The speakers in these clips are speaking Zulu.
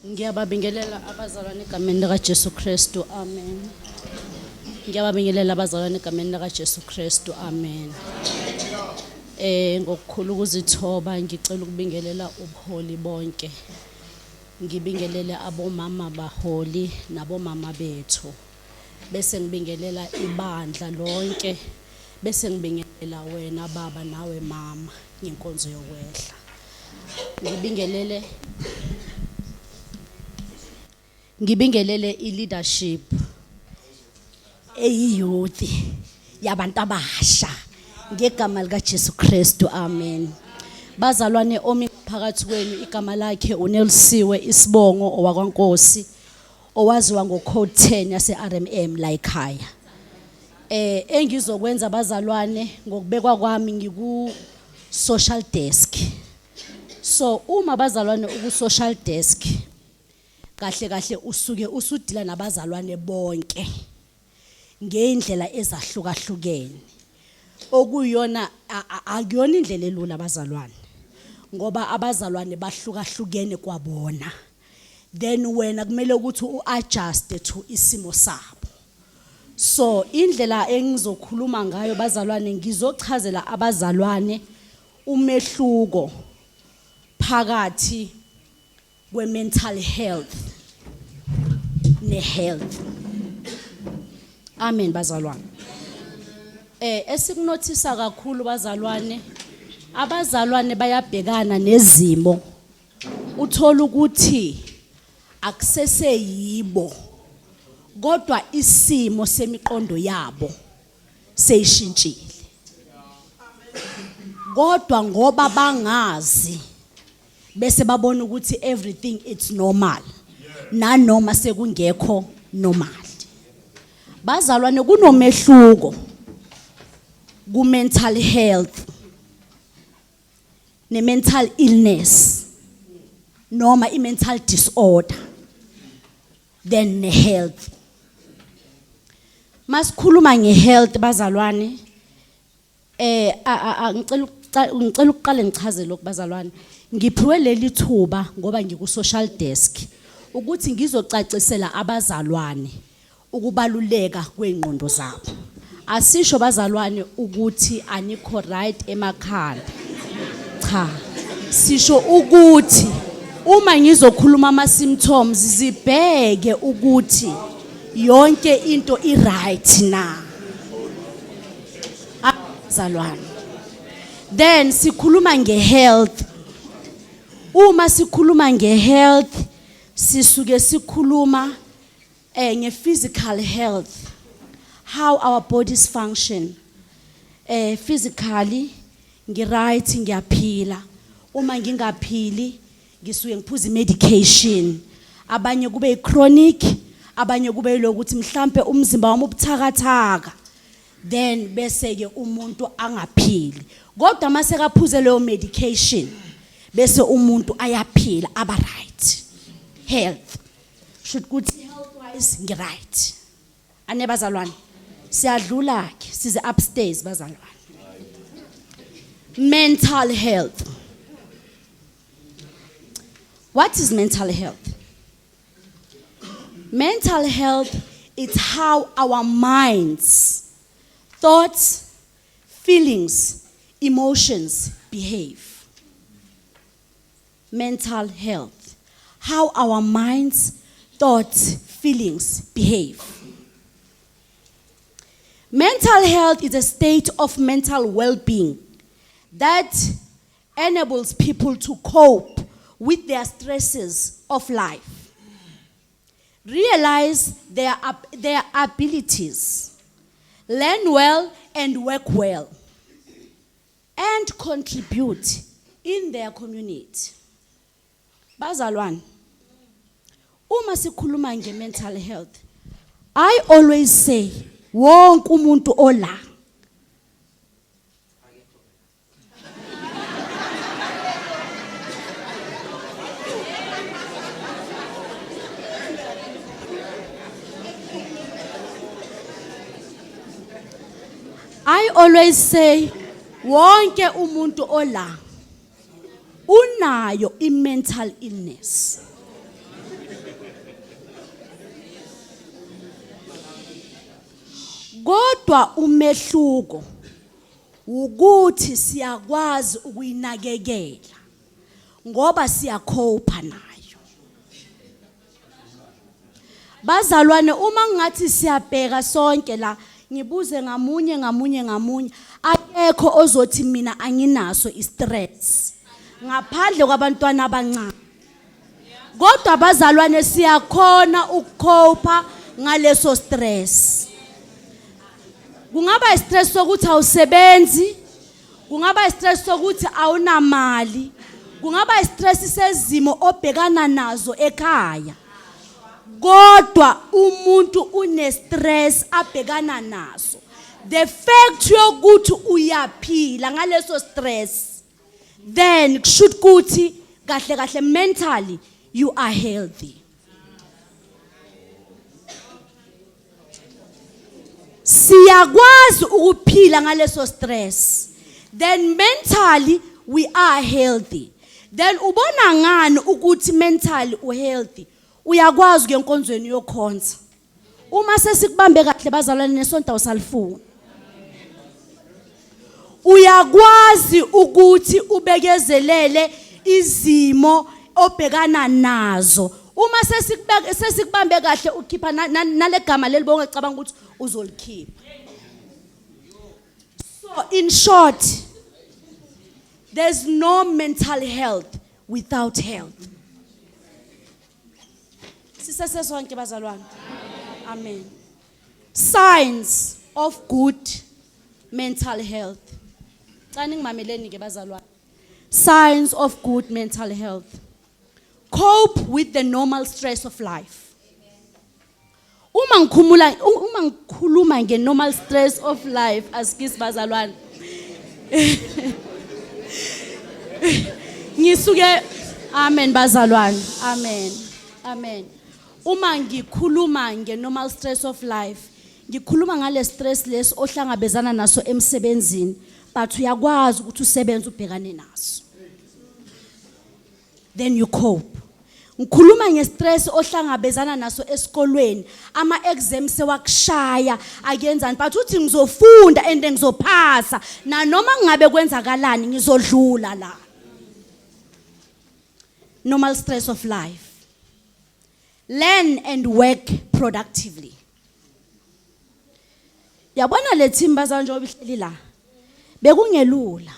Ngiyababingelela abazalwane egameni likaJesu Kristu. Amen. Ngiyababingelela abazalwane egameni likaJesu Kristu. Amen. Ngokukhulu ukuzithoba ngicela ukubingelela ubuholi bonke. Ngibingelele abomama baholi nabomama bethu. Bese ngibingelela ibandla lonke. Bese ngibingelela wena baba nawe mama ngenkonzo yokwehla. Ngibingelele i-leadership eyiyouth yabantu abasha ngegama likaJesu Kristu. Amen. Bazalwane, omi phakathi kwenu igama lakhe uNelsiwe isibongo owakwaNkosi owaziwa ngo-code 10 yase RMM la ekhaya. Engizokwenza bazalwane ngokubekwa kwami ngiku social desk. So uma bazalwane uku social desk kahle kahle usuke usudila nabazalwane bonke ngeindlela ezahlukahlukene, okuyona akuyona indlela elula abazalwane, ngoba abazalwane bahlukahlukene kwabona, then wena kumele ukuthi uadjust to isimo sabo. So indlela engizokhuluma ngayo bazalwane, ngizochazela abazalwane umehluko phakathi kwe-mental health ne-health. Amen bazalwane. Esikunothisa kakhulu bazalwane, abazalwane bayabhekana nezimo uthola ukuthi akuseseyibo kodwa isimo semiqondo yabo seyishintshile, kodwa ngoba bangazi bese babona ukuthi everything it's normal nanoma sekungekho normal. Bazalwane, kunomehluko ku mental health ne mental illness noma i mental disorder then ne health. Masikhuluma nge health bazalwane, ngicela ukuqale ngichaze lokhu bazalwane. Ngiphiwe leli thuba ngoba ngiku social desk ukuthi ngizocacisela abazalwane ukubaluleka kwengqondo zabo. Asisho bazalwane ukuthi anikho right emakhanda, cha, sisho ukuthi uma ngizokhuluma ama symptoms zibheke ukuthi yonke into i right na bazalwane. Then sikhuluma ngehealth. Uma sikhuluma ngehealth sisuke sikhuluma nge-physical health, how our bodies function. Physically ngi-right, ngiyaphila. Uma ngingaphili ngisuke ngiphuza i-medication. Abanye kube i-chronic, abanye kube yilokuthi mhlambe umzimba wami ubuthakathaka, then bese ke umuntu angaphili. Kodwa mase kaphuze leyo medication bese umuntu ayaphila, aba right. Health should ukuthi health wise ngi right. Ane bazalwane, siyadlula ke size upstairs bazalwane. Mental health. What is mental health? Mental health is how our minds, thoughts, feelings, emotions behave. Mental health, how our minds, thoughts, feelings behave. Mental health is a state of mental well-being that enables people to cope with their stresses of life, realize their abilities, learn well and work well, and contribute in their community. Bazalwane, uma sikhuluma nge-mental health, I always say wonke umuntu ola I always say wonke umuntu ola unayo i-mental illness. Kodwa umehluko ukuthi siyakwazi ukuyinakekela ngoba siyakhopha nayo. Bazalwane, uma ngathi siyabheka sonke la, ngibuze ngamunye ngamunye ngamunye, akekho ozothi mina anginaso istress ngaphandle kwabantwana abancane. Kodwa bazalwane, siyakhona ukukhopha ngaleso stress. Kungaba istress sokuthi awusebenzi, kungaba istress sokuthi awunamali, kungaba istress sezimo obhekana nazo ekhaya, kodwa umuntu une stress abhekana naso. The fact yokuthi uyaphila ngaleso stress, then kusho ukuthi kahle kahle mentally you are healthy. Siyakwazi ukuphila ngaleso stress, then mentally we are healthy. Then ubona ngani ukuthi mentally u healthy? Uyakwazi ke enkonzweni yokhonza. Uma sesikubambe kahle bazalwane, nesonto awusalifuni. Uyakwazi ukuthi ubekezelele izimo obhekana nazo. Uma sesikubambe kahle, ukhipha nalegama leli bongacabanga ukuthi uzolikhipha. So in short, there's no mental health without health. Sisesesonke bazalwane? Amen. Signs of good mental health. Cani ngimameleni ke bazalwane. Signs of good mental health: cope with the normal stress of life. Uma ngikhuluma nge-normal stress of life, asikisi bazalwane, ngisuke, amen bazalwane, amen, amen. Uma ngikhuluma nge-normal stress of life, ngikhuluma ngale stress lesi ohlangabezana naso emsebenzini, but uyakwazi ukuthi usebenze ubhekane naso, then you cope. Ngikhuluma ngestress ohlangabezana naso esikolweni, ama exams sewakushaya, akuyenzani, but uthi ngizofunda and ngizophasa na noma ngabe kwenzakalani, ngizodlula la. Normal stress of life. Learn and work productively. Yabona le team bazalwane, njengoba ihleli la, bekungelula,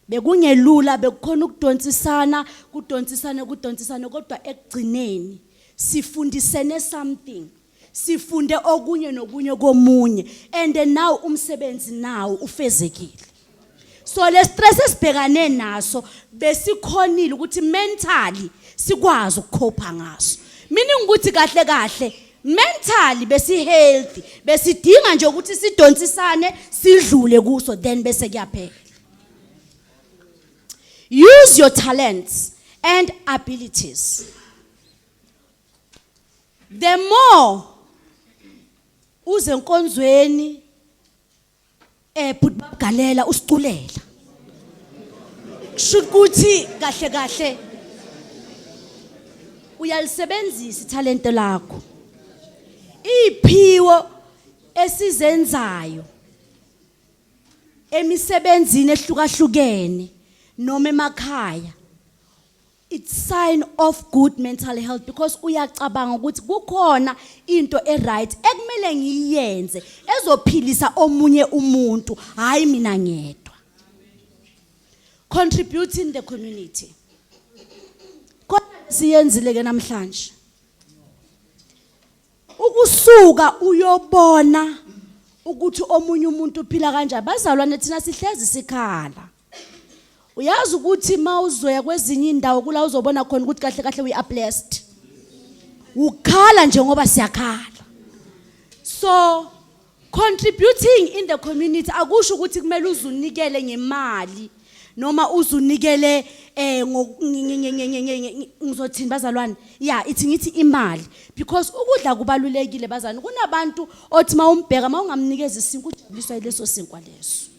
bekungelula, bekukhona ukudonsisana, kudonsisana, kudonsisana, kodwa ekugcineni sifundisene something, sifunde okunye nokunye komunye, and then now umsebenzi nawo ufezekile. So le stress esibhekane naso, besikhonile ukuthi mentally sikwazi ukukhopha ngaso, meaning ukuthi kahle kahle mentally besi healthy, besidinga nje ukuthi sidonsisane sidlule kuso, then bese kuyaphela. Use your talents and abilities. The more uze enkonzweni, but bagalela usiculela, kusho ukuthi kahle kahle uyalisebenzisa ithalente lakho. Iphiwo esizenzayo emisebenzini ehlukahlukene noma emakhaya, it's sign of good mental health, because uyacabanga ukuthi kukhona into e-right ekumele ngiyenze ezophilisa omunye umuntu, hayi mina ngedwa. Contribute in the community. Kodwa siyenzile ke namhlanje ukusuka uyobona ukuthi omunye umuntu uphila kanjani. Bazalwane, thina sihlezi sikhala. Uyazi ukuthi mawuzoya kwezinye indawo, kula uzobona khona ukuthi kahle kahle we are blessed. Ukhala njengoba siyakhala. So contributing in the community akusho ukuthi kumele uzunikele ngemali noma uzunikele ngizothini bazalwane, yeah, ithi ngithi imali, because ukudla kubalulekile bazalwane. Kunabantu othi mawumbheka, mawungamnikeza isinkwa, ujabuliswa yileso sinkwa leso.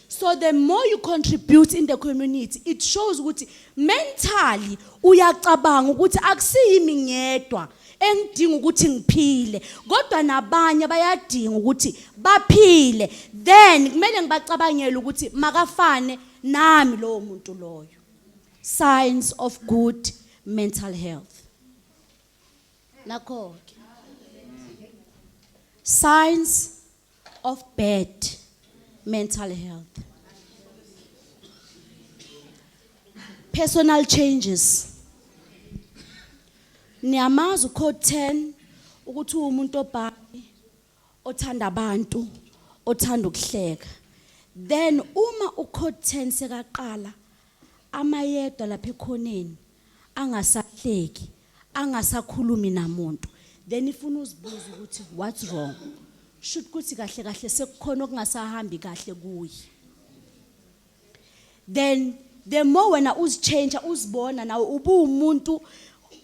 So the more you contribute in the community, it shows ukuthi mentally uyacabanga ukuthi akusiyimi ngedwa. Engidinga ukuthi ngiphile, kodwa nabanye bayadinga ukuthi baphile. Then kumele ngibacabangele ukuthi makafane nami lowo muntu loyo. Signs of good mental health. Nakho ke. Signs of bad mental health. Personal changes. Niyamazi ucode 10 ukuthi uwumuntu obhali othanda abantu, othanda ukuhleka. Then uma ucode 10 sekaqala amayedwa lapha ekhoneni angasahleki, angasakhulumi namuntu, then ifuna uzibuza ukuthi what's wrong. Should ukuthi kahle kahle sekukhona okungasahambi kahle kuye. Then the more wena uzichange, uzibona nawe ubuwumuntu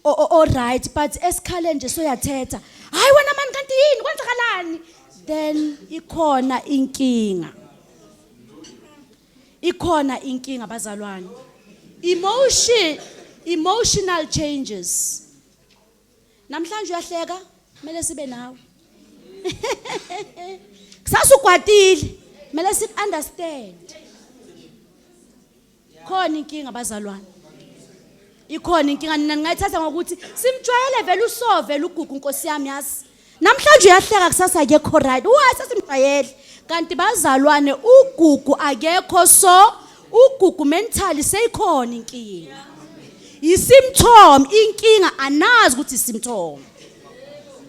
o right, but esikhale nje soyathetha, hayi wena mani, kanti yini, kwenzakalani? Then ikhona inkinga, ikhona inkinga bazalwane. Emotional changes. Namhlanje uyahleka, kumele sibe nawe. Kusasa ugwatile, kumele si understand. Khona inkinga bazalwane, ikhona inkinga. Nina ningayithatha ngokuthi simjwayele vele, usovele ugugu, Nkosi yami, yazi namhlanje uyahleka, kusasa akekho right. Why? Sesimjwayele. Kanti bazalwane, ugugu akekho, so ugugu mentally seyikhona inkinga, isymptom inkinga, anazi ukuthi isymptom.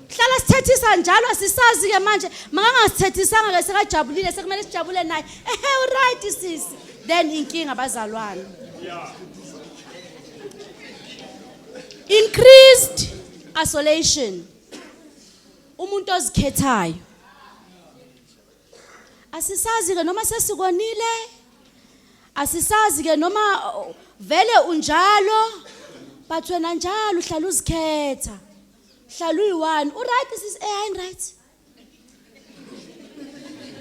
Hlala sithethisa njalo, asisazi ke manje. Makangasithethisanga ke, sekajabulile, sekumele sijabule naye. Ehe, right sisi. Then inkinga bazalwane. Increased isolation. Umuntu ozikhethayo, asisazi ke noma sesikonile, asisazi ke noma, oh, vele unjalo, but wena njalo uhlala uzikhetha, hlala uyi-one. Uright sis? Eh, hayi, right.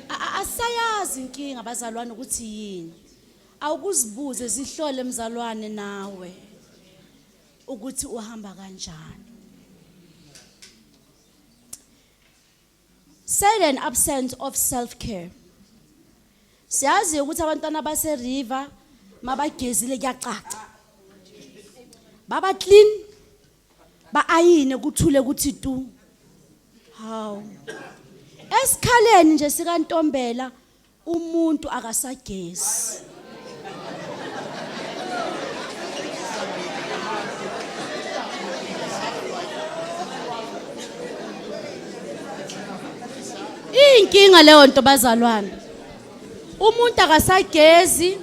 Asayazi inkinga bazalwane ukuthi yini. Awukuzibuze, zihlole mzalwane nawe ukuthi uhamba kanjani. Sudden absence of self care. Siyazi ukuthi abantwana base river mabagezile kuyacaca, baba clean, ba-ayine, kuthule kuthi tu. Hawu, esikhaleni nje sikaNtombela umuntu akasagezi. Iyinkinga leyo nto bazalwane. Umuntu akasagezi,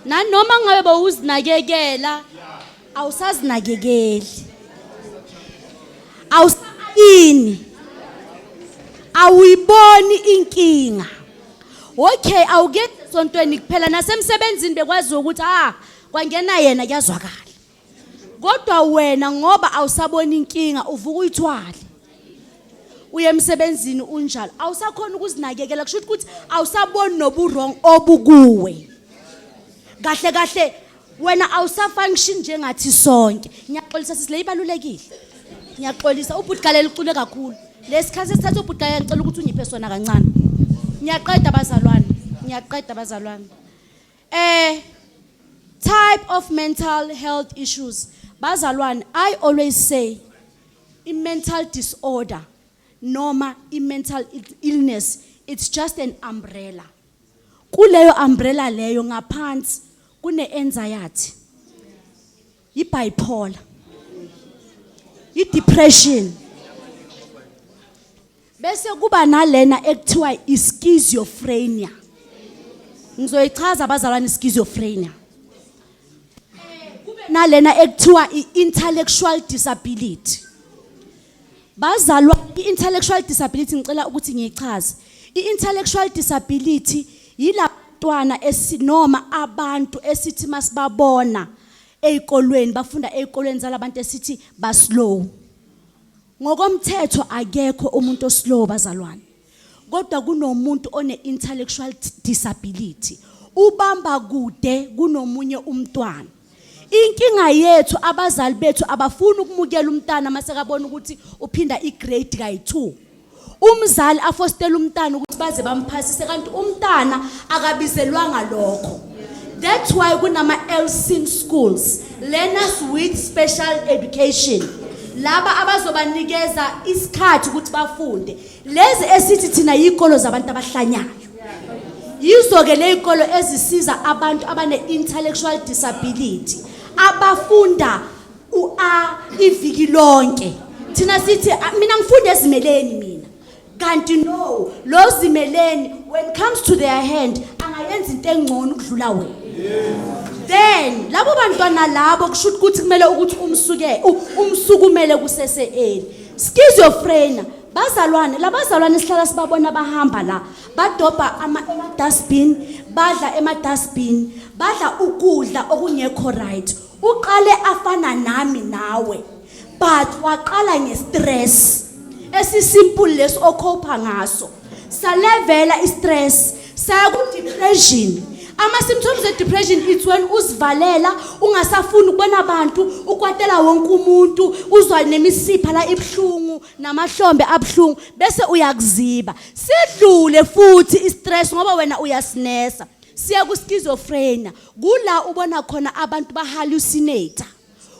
nanoma ngabe bowuzinakekela, awusazinakekeli, awusayini, awuyiboni inkinga. Okay, awuke sontweni kuphela, nasemsebenzini bekwazi ukuthi ah, kwangena yena, kuyazwakala. Kodwa wena ngoba awusabona inkinga, uvuka uyithwale uye emsebenzini unjalo, awusakhona ukuzinakekela. Kusho ukuthi awusaboni nobu wrong obukuwe. Kahle kahle wena awusafunction njengathi sonke. Ngiyaxolisa sisi, le ibalulekile, ngiyaxolisa. Ubhuti Galela ucule kakhulu lesikhathi esithatha. Ubhuti Galela, ngicela ukuthi ungiphe sona kancane. Ngiyaqeda bazalwane, ngiyaqeda bazalwane. Type of mental health issues bazalwane, I always say i-mental disorder noma i-mental illness, it's just an umbrella. Kuleyo umbrella leyo ngaphansi kune anxiety, i-bipolar, i-depression, bese kuba nalena ekuthiwa i-schizophrenia. Ngizoyichaza abazalwane i-schizophrenia. Kube nalena ekuthiwa i-intellectual disability. Bazalwa, i-intellectual disability ngicela ukuthi ngiyichaze. I-intellectual disability yilabantwana noma abantu esithi masibabona ezikolweni, bafunda ezikolweni zalabantu esithi ba slow. Ngokomthetho akekho umuntu oslow bazalwane, kodwa kunomuntu one intellectual disability, ubamba kude kunomunye umntwana. Inkinga yethu, abazali bethu abafuni ukumukela umntana masekabona ukuthi uphinda igrade kayi-2. Umzali afostela umntana ukuthi baze bamphasise, kanti umntana akabizelwanga lokho. That's why kunama-ELSEN schools, learners with special education, laba abazobanikeza isikhathi ukuthi bafunde. Lezi esithi thina yikolo zabantu abahlanyayo, yizo-ke ley'kolo ezisiza abantu abane-intellectual disability, abafunda u-A iviki lonke. Thina sithi, "Ah, mina ngifunda ezimeleni mina," kanti no, lo zimeleni, when it comes to their hand, angayenza into engcono ukudlula wena. Then labo bantwana labo kusho ukuthi kumele ukuthi umsuke umsukumele kusese early. Schizophrenia, bazalwane, labazalwane sihlala sibabona bahamba la, badobha ama ema-dustbin, badla ema-dustbin, badla ukudla okungekho right. Uqale afana nami nawe, but waqala ngestress esisimple leso ocopa ngaso, salevela istress, saya ku-depression. Ama-symptoms e-depression, it's when uzivalela, ungasafuni ukubona abantu, ukwatela wonke umuntu, uzwa nemisipha la ibuhlungu, namahlombe abuhlungu, bese uyakuziba. Sidlule futhi istress, ngoba wena uyasinesa, siya ku-schizophrenia. Kula ubona khona abantu bahallucinate,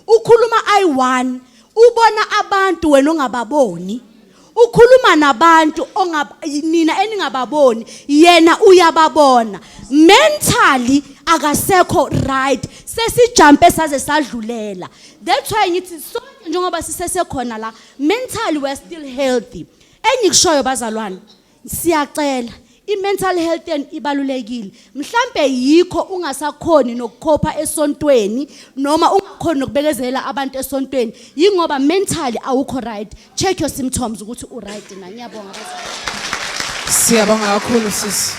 ukhuluma i-one, ubona abantu wena ongababoni, ukhuluma nabantu nina eningababoni, yena uyababona. Mentally akasekho right, sesijumpe saze sadlulela. That's why ngithi sonke njengoba sisesekhona la, mentally we are still healthy. Engikushoyo bazalwane, siyacela, i-mental health yenu ibalulekile. Mhlambe yikho ungasakhoni nokukhopha esontweni noma ungakhoni nokubekezela abantu esontweni, yingoba mentally awukho right. Check your symptoms ukuthi u-right na. Ngiyabonga, bazalwane. Siyabonga kakhulu, sisi.